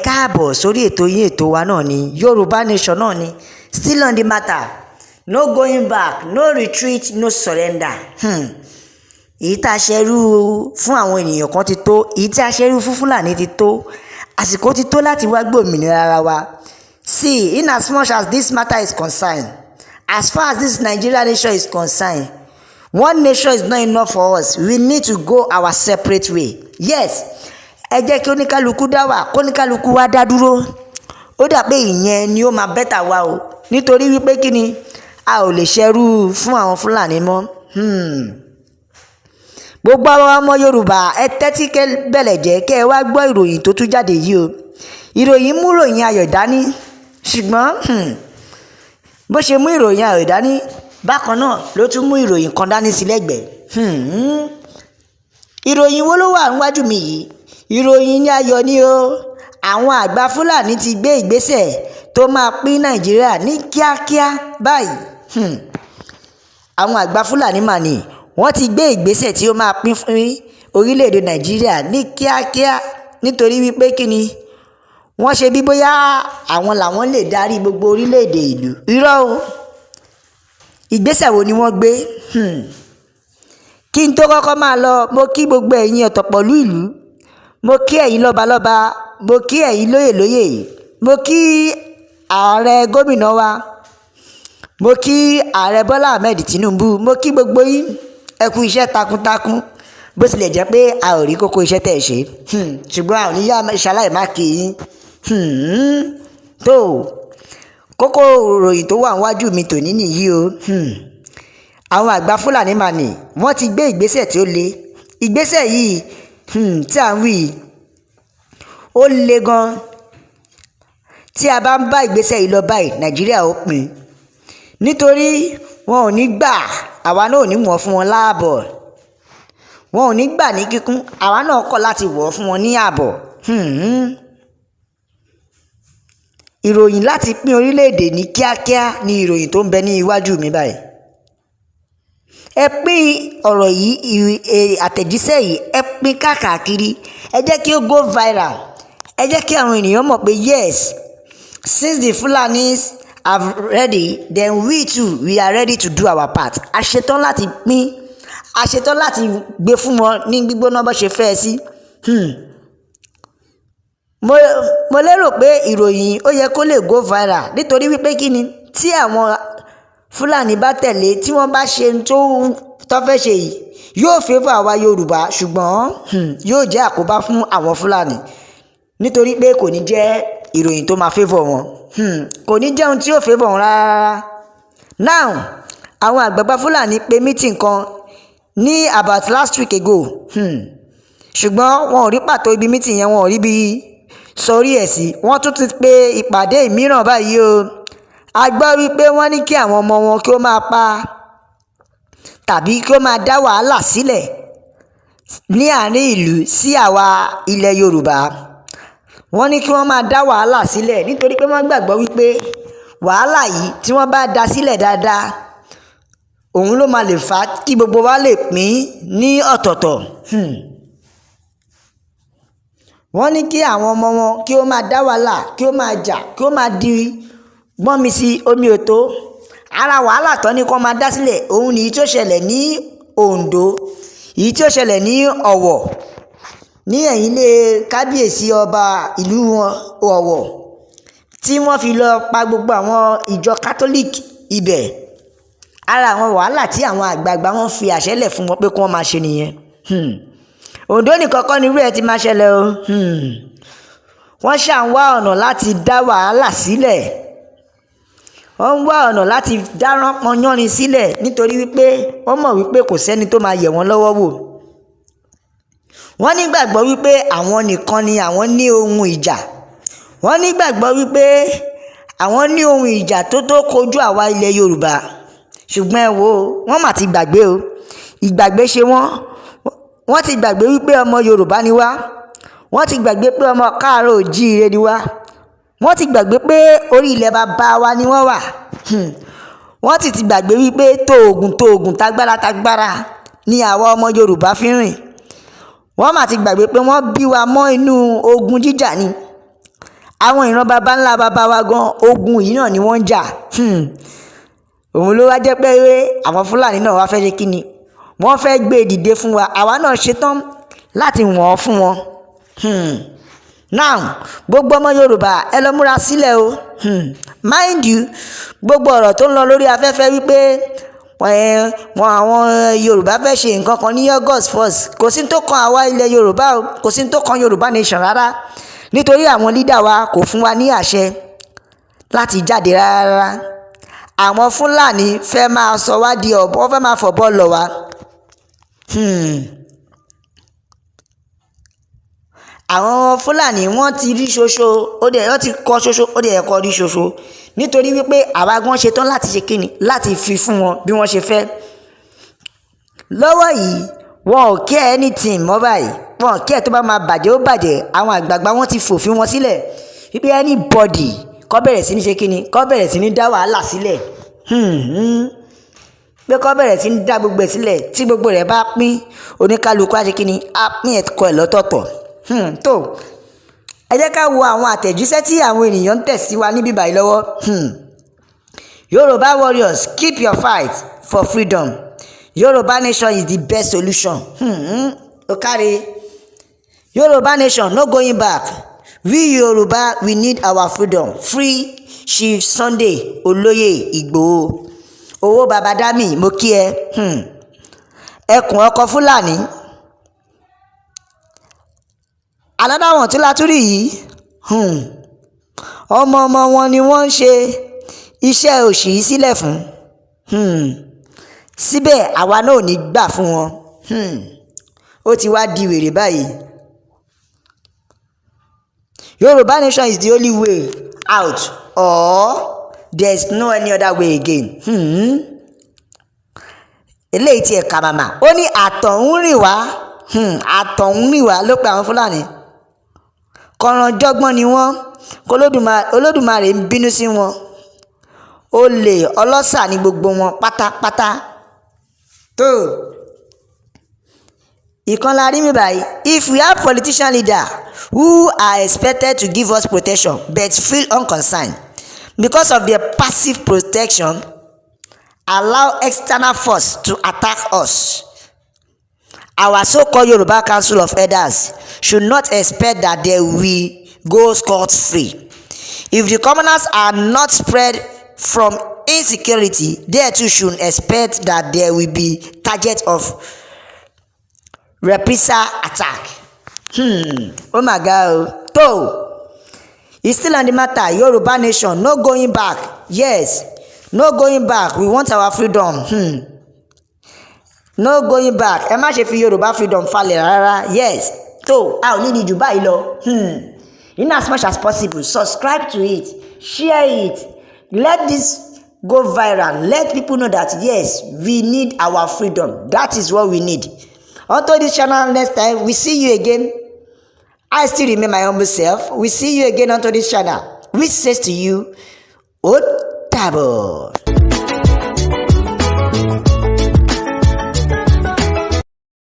Káàbọ̀ sórí ètò yín, ètò wa náà ni Yorùbá Nation náà ni. Still on the matter, no going back, no retreat, no surrender. Èyí tá a ṣerú fún àwọn ènìyàn kan ti tó, èyí tí a ṣerú fún Fúlàní ti tó. Àsìkò ti tó láti wá gbòmìnira ara wa. See, in as much as this matter is concerned, as far as this Nigeria nation is concerned, one nation is not enough for us. We need to go our separate way. Yes, ẹ jẹ́ kí oníkálukú dá wà, kóníkálukú wá dá dúró. Ó dà pé ìyẹn ni ó máa better wa o, nítorí wípé kí ni, a ò lè ṣerú fún àwọn Fúlàní mọ́. Gbogbo àwọn ọmọ Yorùbá, ẹ tẹ́tí bẹ̀lẹ̀ jẹ́ kẹ́ ẹ wá gbọ́ ìròyìn tó tún jáde yìí o. Ìròyìn mú ìròyìn ayọ̀ dání, ṣùgbọ́n bó ṣe mú ìròyìn ayọ̀ dání, bákan náà ló tún mú ìròyìn kan dání sí lẹ́gbẹ̀ẹ́. Ìròyìn wo ló wà níwájú mi yìí? Ìròyìn ní ayọ̀ ni o. Àwọn àgbà Fúlàní ti gbé ìgbésẹ̀ tó máa pín Nàìjíríà ní kíákíá báyìí. Àwọn àgbà Fúlàní mà ní wọ́n ti gbé ìgbésẹ̀ tí ó máa pín fún orílẹ̀-èdè Nàìjíríà ní kíákíá, nítorí wípé kí ni, wọ́n ṣe bí bóyá àwọn làwọn lè darí gbogbo orílẹ̀-èdè ìlú. Irọ́ o. Ìgbésẹ̀ wo ni wọ́n gbé? Kí n tó kọ́kọ́ máa lọ, mo kí gbogbo ẹ̀yin ọ̀tọ̀pọ̀lú ìlú, mo kí ẹ̀yin lọ́balọ́ba, mo kí ẹ̀yin lóyè lóyè, mo kí ààrẹ gómìnà wa, mo kí Ààrẹ Bọ́lá Ahmed Tinubu, mo kí gbogbo yín. Ẹ kú iṣẹ́ takuntakun. Bó tilẹ̀ jẹ́ pé a ò rí kókó iṣẹ́ tẹ̀ ṣe, ṣùgbọ́n a ò ní yá ṣaláì má kí yín. Tó kókó ìròyìn tó wà níwájú mi tòní nìyí o. Àwọn àgbà Fúlàní mà ní wọ́n ti gbé ìgbésẹ̀ tí ó le. Ìgbésẹ̀ yìí tí à ń wí, ó le gan. Tí a bá ń bá ìgbésẹ̀ yìí lọ báyìí, Nàìjíríà ó pín, nítorí wọn ò ní gbà, àwa náà ò ní wọ̀n fún wọn láàbọ̀. Wọn ò ní gbà ní kíkún, àwa náà kọ̀ láti wọ̀ fún wọn ní ààbọ̀. Ìròyìn láti pín orílẹ̀-èdè ní kíákíá ni ìròyìn tó ń bẹ ní iwájú mi báyìí. Ẹ pín ọ̀rọ̀ yìí, àtẹ̀jíṣẹ́ yìí, ẹ pín káàkiri. Ẹ jẹ́ kí ó go viral. Ẹ jẹ́ kí àwọn ènìyàn mọ̀ pé yes, since the Fulanis are ready, then we too, we are ready to do our part. A ṣetán láti pín, a ṣetán láti gbé fún wọn ní gbígbóná bó ṣe fẹ́ sí. Mo lérò pé ìròyìn ó yẹ kó lè go viral, nítorí wípé kí ni, tí àwọn Fúlàní bá tẹ̀lé, tí wọ́n bá ṣe tó fẹ́ ṣe yìí, yóò favour àwa Yorùbá, ṣùgbọ́n yóò jẹ́ àkóbá fún àwọn Fúlàní, nítorí pé kò ní jẹ́ ìròyìn tó máa favour wọn, kò ní jẹ́ ohun tí yóò favour wọn rárá. Now, àwọn àgbààgbà Fúlàní pe meeting kan ní about last week ago, ṣùgbọ́n wọn ò rí pàtó ibi meeting yẹn, wọn ò rí bí sọrí ẹ̀ sí. Wọ́n tún ti pe ìpàdé mìíràn báyìí o. A gbọ́ wípé wọ́n ní kí àwọn ọmọ wọn kí ó máa pa tàbí kí ó máa dá wàhálà sílẹ̀ ní àárín ìlú sí àwa ilẹ̀ Yorùbá. Wọ́n ní kí wọ́n máa dá wàhálà sílẹ̀, nítorí pé wọ́n gbàgbọ́ wípé wàhálà yìí, tí wọ́n bá dá sílẹ̀ dáadáa, òun ló máa lè fà á kí gbogbo wa lè pín ní ọ̀tọ̀ọ̀tọ̀. Wọ́n ní kí àwọn ọmọ wọn kí ó máa dá wàhálà, kí ó máa jà, kí ó máa di gbọ́n mi sí omi ò tó. Ara wàhálà tán ní kó máa dá sílẹ̀, òun nìyí tó ṣẹlẹ̀ ní Oǹdó, èyí tí ó ṣẹlẹ̀ ní Ọ̀wọ̀, ní ẹ̀yìn ilé kábíyèsí ọba ìlú Ọ̀wọ̀, tí wọ́n fi lọ pa gbogbo àwọn ìjọ Catholic ibẹ̀. Ara àwọn wàhálà tí àwọn àgbààgbà wọn fi àṣẹ lẹ̀ fún wọn pé kí wọ́n máa ṣe nìyẹn. Oǹdó nìkan kọ́ ni irú ẹ̀ ti máa ṣẹlẹ̀ o. Wọ́n ṣà ń wá ọ̀nà láti dá wàhálà sílẹ̀. Wọ́n ń wá ọ̀nà láti dá ránpọnyánrin sílẹ̀, nítorí wípé wọ́n mọ̀ wípé kò sẹ́ni tó máa yẹ̀ wọ́n lọ́wọ́ wò. Wọ́n nígbàgbọ́ wípé àwọn nìkan ni àwọn ní ohun ìjà. Wọ́n nígbàgbọ́ wípé àwọn ní ohun ìjà tó tó kojú àwa ilẹ̀ Yorùbá. Ṣùgbọ́n ẹ wo, wọ́n mà ti gbàgbé o. Ìgbàgbé ṣe wọ́n. Wọ́n ti gbàgbé wípé ọmọ Yorùbá ni wá. Wọ́n ti gbàgbé pé ọmọ káàárọ̀ oòjíire ni wá. Wọ́n ti gbàgbé pé orí ilẹ̀ bàbá wa ni wọ́n wà. Wọ́n sì ti gbàgbé wípé tóògùn tóògùn, tágbára tágbára ni àwa ọmọ Yorùbá fi ń rìn. Wọ́n mà ti gbàgbé pé wọ́n bí wa mọ́ inú ogun jíjà ni. Àwọn ìran baba ńlá baba wa gan, ogun yìí náà ni wọ́n ń jà. Òun ló wá jẹ́ pé àwọn Fúlàní náà wá fẹ́ ṣe kí ni? Wọ́n fẹ́ gbé e dìde fún wa. Àwa náà ṣetán láti wọ̀n ọ́ fún wọn. Now, gbogbo ọmọ Yorùbá, ẹ lọ múra sílẹ̀ o. Mind you, gbogbo ọ̀rọ̀ tó ń lọ lórí afẹ́fẹ́ wípé wọn àwọn Yorùbá fẹ́ ṣe nǹkan kan ní August 1st, kò sí tó kan àwa ilẹ̀ Yorùbá o. Kò sí tó kan Yorùbá Nation rárá, nítorí àwọn leader wa kò fún wa ní àṣẹ láti jáde rárá. Àwọn Fúlàní fẹ́ máa sọ wá di ọ̀bọ, wọ́n fẹ́ máa fọ̀bọ lọ̀ wá. Àwọn Fúlàní, wọ́n ti rí ṣoṣo, ó dẹ̀ wọ́n ti kọ́ ṣoṣo, ó dẹ̀ kọ́ rí ṣoṣo, nítorí wípé àwa gan ṣetán láti ṣe kíni? Láti fi fún wọn bí wọ́n ṣe fẹ́. Lọ́wọ́ yìí, wọn ò care anything mọ́ báyìí. Wọn ò care, tó bá máa bàjẹ́, ó bàjẹ́. Àwọn àgbààgbà wọn ti fòfin wọn sílẹ̀ wípé anybody kó bẹ̀rẹ̀ sí ní ṣe kíni? Kó bẹ̀rẹ̀ sí ní dá wàhálà sílẹ̀, pé kó bẹ̀rẹ̀ sí ní dá gbogbo ẹ̀ sílẹ̀. Tí gbogbo rẹ̀ bá pín, oníkálukú á ṣe kíni? Á pín ẹ̀kọ́ ẹ̀ lọ́tọ̀ọ̀tọ̀. Tó, ẹ jẹ́ ká wo àwọn àtẹ̀jíṣẹ́ tí àwọn ènìyàn ń tẹ̀ sí wa níbí báyìí lọ́wọ́. Yorùbá warriors, keep your fight for freedom. Yorùbá Nation is the best solution. Ó káre. Yorùbá Nation, no going back. We Yorùbá, we need our freedom. Free Chief Sunday Olóyè Ìgbòho. Owó babadami, mo kí ẹ. Ẹkùn ọkọ Fúlàní, another one tí látúrì yìí. Ọmọ ọmọ wọn ni wọ́n ń ṣe iṣẹ́ òṣì yìí sílẹ̀ fún. Síbẹ̀, àwa náà ò ní gbà fún wọn. Ó ti wá di wèrè báyìí. Yorùbá Nation is the only way out or there is no any other way again. Eléyìí tiẹ̀ kà màmá, ó ní àtọ̀húnrìn wá. Àtọ̀húnrìn wá ló pe àwọn Fúlàní. Kọ̀rànjọ́gbọ́n ni wọ́n. Olódùmarè ń bínú sí wọn. Olè ọlọ́ṣà ní gbogbo wọn pátápátá. Tó, ìkan la rí mi báyìí. If we have politician leader who are expected to give us protection but feel unconcerned because of their passive protection, allow external force to attack us, our so-called Yoruba Council of Elders should not expect that they will go scot-free. If the commoners are not spared from insecurity, they too should expect that there will be target of reprisal attack. Oh my God. Tó, it's still on the matter. Yoruba Nation, no going back. Yes, no going back. We want our freedom. No going back. Ẹ má ṣe fi Yorùbá freedom falẹ̀ rárá. Yes. Tó, a ò ní ní jù báyìí lọ. In as much as possible, subscribe to it, share it, let this go viral. Let people know that yes, we need our freedom. That is what we need. Onto this channel next time, we see you again. I still remain my humble self. We see you again onto this channel, which says to you, ó dàbọ̀.